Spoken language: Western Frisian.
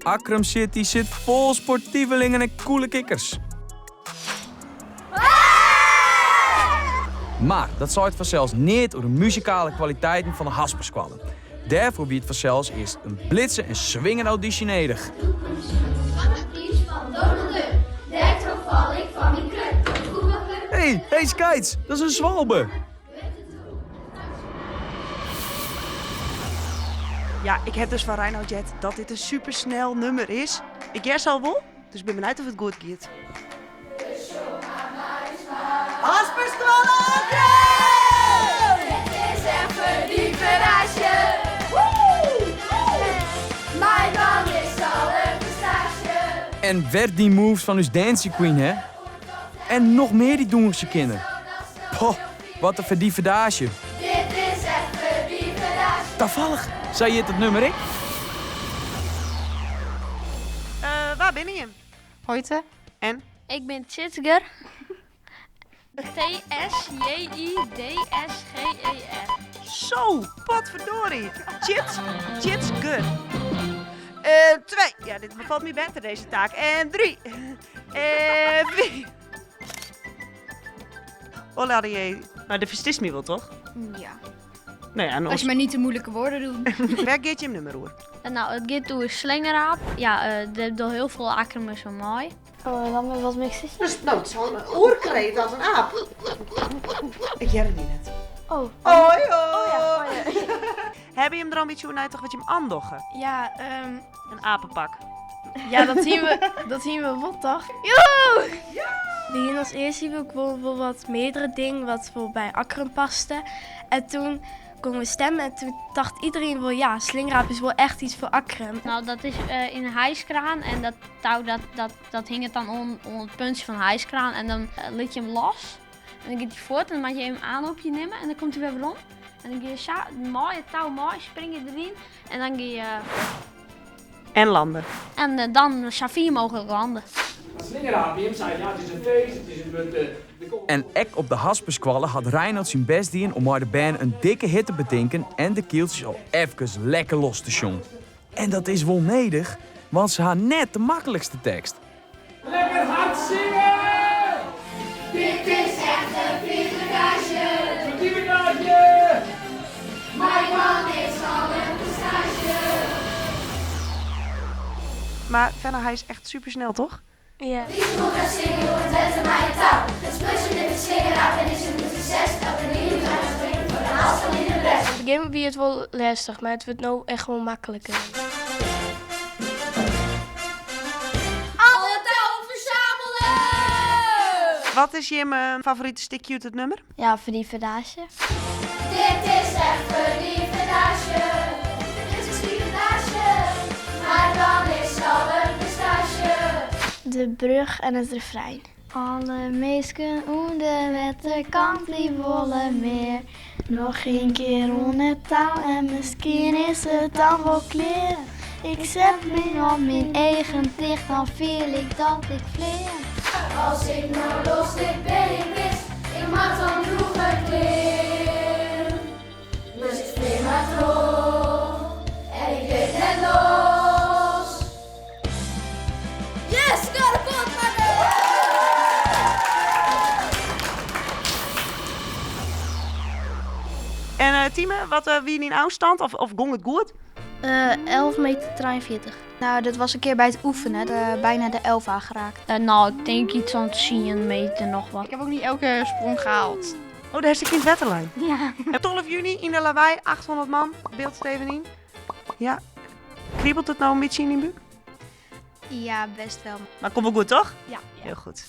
Akkrum City sit fol sportivelingen en koele kikkers. Mar dat seit fansels neat oer de muzikale kwaliteiten fan de Hasperskoalle. Dêrfoar wie it fansels earst in blitse en swingende audysje nedich. Hey, hey Skeits, dat is in swalbe! Ja, ik ha dus fan Reinoud heard dat dit in supersnel nûmer is. Ik hear se al wol, dus bin benijd oft it goed giet. Hasperskoalle Akkrum! Dit is echt ferdivedaasje. Mijn man is al een pistaasje. En wer dy moves fan ús dancing queen, hè? En noch mear dy't dûnsje kinne. Poh, wat in ferdivedaasje. Dit is echt ferdivedaasje. Tafallich, sa hjit it nûmer ek. Wa binne jim? Hoite. En? Ik bin Tsjitsger. T-S-J-I-D-S-G-E-R. Zo, potverdorie. Tjits, Tjitsger. 2. Ja, dit befalt my better, dizze taak. En 3. En 4. Hola, Mar do ferstiest my wol, toch? Ja. Nou ja, en Als je maar niet te moeilijke woorden doet. Wêr giet jim nûmer oer? Nou, it giet oer slingeraap. Ja, der dogge hiel folle Akkrumers oan mei. Oh, dan met wat mix is Dus, no, it is al in oerkreet as in aap. Ik hearde dy net. Oh. Hoi, hoi. Oh ja, oh ja. Hawwe jim der al in bytsje oer neitocht wat jim oandogge? Ja, In apepak. Ja, dat hiene we, dat hiene we wol tocht. Joe! We hiene as earste hiene we ek wol, wol wat meardere dingen wat wol by Akkrum paste. En toen gongen we stemmen en toen dacht iedereen wol ja, slingeraap is wol echt iets foar Akkrum. Nou, dat is in in hijskraan en dat tou dat, dat, dat hinget dan oan, oan it puntsje fan de hijskraan en dan lit je him los. En dan giet hy fuort en dan moat je even oanloopje nimme en dan komt hy wer werom. En dan gean je sa mei it tou mei, spring je deryn en dan gean je En lande. En dan sa fier mooglik lande. Slingeraap, jim sei ja, it is in feest, it is in wurd. En ek op de Hasperskoalle hat Reinoud syn bêst dien om mei de bern in dikke hit te betinken en de kieltsjes al efkes lekker los te sjongen. En dat is wol nedich, want se ha net de maklikste tekst. Lekker hard singe! Dit is echt in ferdivedaasje. Ferdivedaasje! Mijn man is al in pistaasje. Mar Fenna, hy is echt supersnel, toch? Ja. Yn it begjin wie it wol lêstich, mar it wurdt no echt wol makliker. Alle touwen verzamelen! Wat is jim favorite stikje út it nûmer? Ja, ferdivedaasje. Dit is echt ferdivedaasje. Dit is ferdivedaasje. Mijn man is al een pistaasje. De brug en it refrein. Alle minsken ûnder wetterkant dy wolle mear. Noch ien kear oan it tou en miskien is it dan wol klear. Ik set my op myn eagen ticht, dan fiel ik dat ik flean. As ik no loslit bin ik wis, ik moat dan drûge klean. Dus ik flean mar troch en ik lit net los. Yes, ik ha rekord makke! En Tieme, wat wie dyn ôfstân of, of gong it goed? 11 meter 43. Nou, dat was een keer bij het oefenen, bijna de 11 aangeraakt. Nou, ik denk iets van 10 meter noch wat. Ik heb ook niet elke sprong gehaald. Oh, dêr sit ik yn it wetter lein. Ja. En 12 juny yn de Lawei, 800 man, byld Steven yn. Ja, kriebelt it no in bytsje yn dyn búk? Ja, best wel. Mar komt wol goed, toch? Ja. Hiel goed.